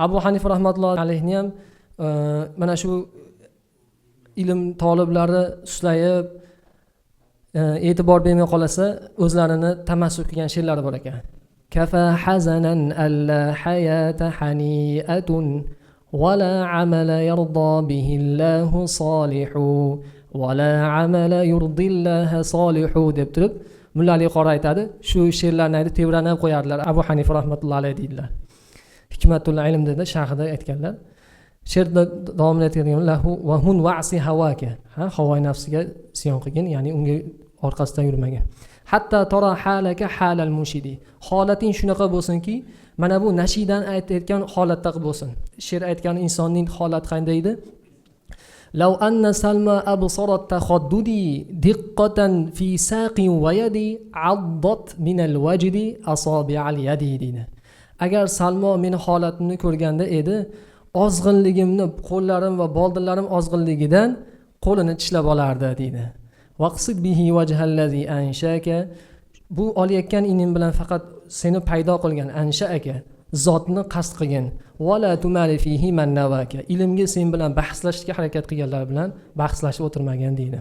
Abu Hanifa rahmatullohi alayhini ham mana shu ilm toliblari suslayib, e'tibor bermay qolsa, o'zlarini tamassuk qilgan she'rlari bor ekan. Kafa hazanan alla hayata hani'atun ولا عمل يرضى به الله صالح ولا عمل يرضي الله صالح deb turib Mulla Ali Qori aytadi. Shu she'rlarni aytib tebranib qo'yardilar Abu Hanifa rahmatullohi alayhi deydilar. Hikmatul ilm dedi sharhida aytganlar. She'rda davomida aytgan: lahu va hun va'si havaka, ha, havoyi nafsiga isyon qilgin, ya'ni unga orqasidan yurmagin. Hatta tara halaka halal munshidi, holating shunaqa bo'lsinki, mana bu nashidan aytayotgan holatda bo'lsin. She'r aytgan insonning holati qanday edi? لو أن سلمى أبصرت تخددي دقة في ساقي ويدي عضت من الوجد أصابع اليد deydi. Agar Salmo meni holatimni ko'rganda edi, ozg'inligimni, qo'llarim va boldirlarim ozg'inligidan qo'lini tishlab olardi deydi. Vaqsid bihi vajhallazi anshaka, bu olayotgan ilm bilan faqat seni paydo qilgan anshaaka zotni qasd qilgin. Vala tumari fihi man nawaka, ilmga sen bilan bahslashishga harakat qilganlar bilan bahslashib o'tirmagin deydi.